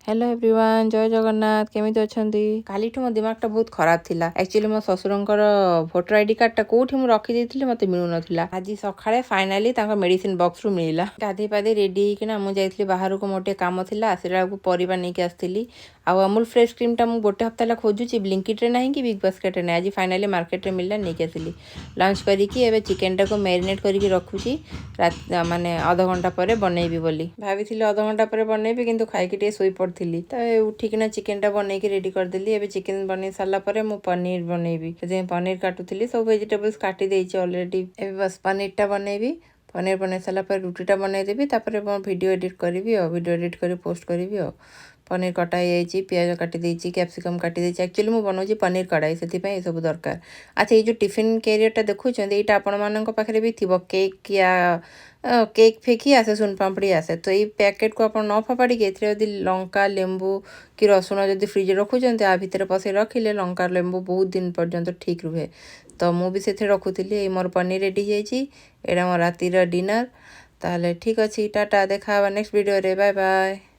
Hello everyone, ଜୟ ଜଗନ୍ନାଥ। କେମିତି ଅଛନ୍ତି? କାଲିଠୁ ମୋ ଦିମାଗଟା ବହୁତ ଖରାପ ଥିଲା। ଆକ୍ଚୁଆଲି ମୋ ଶ୍ୱଶୁରଙ୍କର ଭୋଟର ଆଇଡି କାର୍ଡ଼ଟା କୋଉଠି ମୁଁ ରଖିଦେଇଥିଲି, ମୋତେ ମିଳୁନଥିଲା। ଆଜି ସକାଳେ ଫାଇନାଲି ତାଙ୍କ ମେଡିସିନ ବକ୍ସରୁ ମିଳିଲା। ଗାଧେଇ ପାଧେଇ ରେଡି ହେଇକିନା ମୁଁ ଯାଇଥିଲି ବାହାରକୁ, ମୋର ଟିକେ କାମ ଥିଲା। ଆସିଲା ବେଳକୁ ପରିବା ନେଇକି ଆସିଥିଲି। ଆଉ ଅମୁଲ ଫ୍ରେଶ୍ କ୍ରିମ୍ଟା ମୁଁ ଗୋଟେ ହପ୍ତା ହେଲା ଖୋଜୁଛି, ବ୍ଲିଙ୍କିଟ୍ରେ ନାହିଁ କି ବିଗ୍ ବାସ୍କେଟ୍ରେ ନାହିଁ। ଆଜି ଫାଇନାଲି ମାର୍କେଟରେ ମିଳିଲା, ନେଇକି ଆସିଲି। ଲଞ୍ଚ କରିକି ଏବେ ଚିକେନଟାକୁ ମ୍ୟାରିନେଟ୍ କରିକି ରଖୁଛି, ମାନେ ଅଧଘଣ୍ଟା ପରେ ବନେଇବି ବୋଲି ଭାବିଥିଲି। ଅଧଘଣ୍ଟା ପରେ ବନେଇବି, କିନ୍ତୁ ଖାଇକି ଟିକେ ଶୋଇ ପଡ଼ିଥିଲି। ତ ଏ ଉଠିକିନା ଚିକେନଟା ବନେଇକି ରେଡ଼ି କରିଦେଲି। ଏବେ ଚିକେନ ବନେଇ ସାରିଲା ପରେ ମୁଁ ପନିର ବନେଇବି, ସେଥିପାଇଁ ପନିର କାଟୁଥିଲି। ସବୁ ଭେଜିଟେବଲ୍ସ କାଟି ଦେଇଛି ଅଲରେଡ଼ି। ଏବେ ବାସ୍ ପନିରଟା ବନେଇବି। ପନିର ବନେଇ ସାରିଲା ପରେ ରୁଟିଟା ବନେଇଦେବି। ତାପରେ ମୁଁ ଭିଡ଼ିଓ ଏଡ଼ିଟ୍ କରିବି ଆଉ ଭିଡ଼ିଓ ଏଡ଼ିଟ୍ କରି ପୋଷ୍ଟ କରିବି। ଆଉ ପନିର କଟା ହେଇଯାଇଛି, ପିଆଜ କାଟି ଦେଇଛି, କ୍ୟାପ୍ସିକମ୍ କାଟି ଦେଇଛି। ଆକ୍ଚୁଆଲି ମୁଁ ବନାଉଛି ପନିର କଡ଼ାଇ, ସେଥିପାଇଁ ଏସବୁ ଦରକାର। ଆଚ୍ଛା, ଏଇ ଯେଉଁ ଟିଫିନ୍ କ୍ୟାରିୟରଟା ଦେଖୁଛନ୍ତି, ଏଇଟା ଆପଣମାନଙ୍କ ପାଖରେ ବି ଥିବ। କେକ୍ ୟା କେକ୍ ଫେକ୍ ହିଁ ଆସେ, ସୁନପାମ୍ପଡ଼ି ଆସେ। ତ ଏଇ ପ୍ୟାକେଟକୁ ଆପଣ ନ ଫୋପାଡ଼ିକି ଏଥିରେ ଯଦି ଲଙ୍କା, ଲେମ୍ବୁ କି ରସୁଣ ଯଦି ଫ୍ରିଜରେ ରଖୁଛନ୍ତି, ଆ ଭିତରେ ପଶେଇ ରଖିଲେ ଲଙ୍କା, ଲେମ୍ବୁ ବହୁତ ଦିନ ପର୍ଯ୍ୟନ୍ତ ଠିକ୍ ରୁହେ। ତ ମୁଁ ବି ସେଥିରେ ରଖୁଥିଲି। ଏଇ ମୋର ପନିର ରେଡ଼ି ହେଇଯାଇଛି। ଏଇଟା ମୋ ରାତିର ଡିନର। ତାହେଲେ ଠିକ୍ ଅଛି, ଟାଟା, ଦେଖା ହେବା ନେକ୍ସଟ ଭିଡ଼ିଓରେ। Bye bye.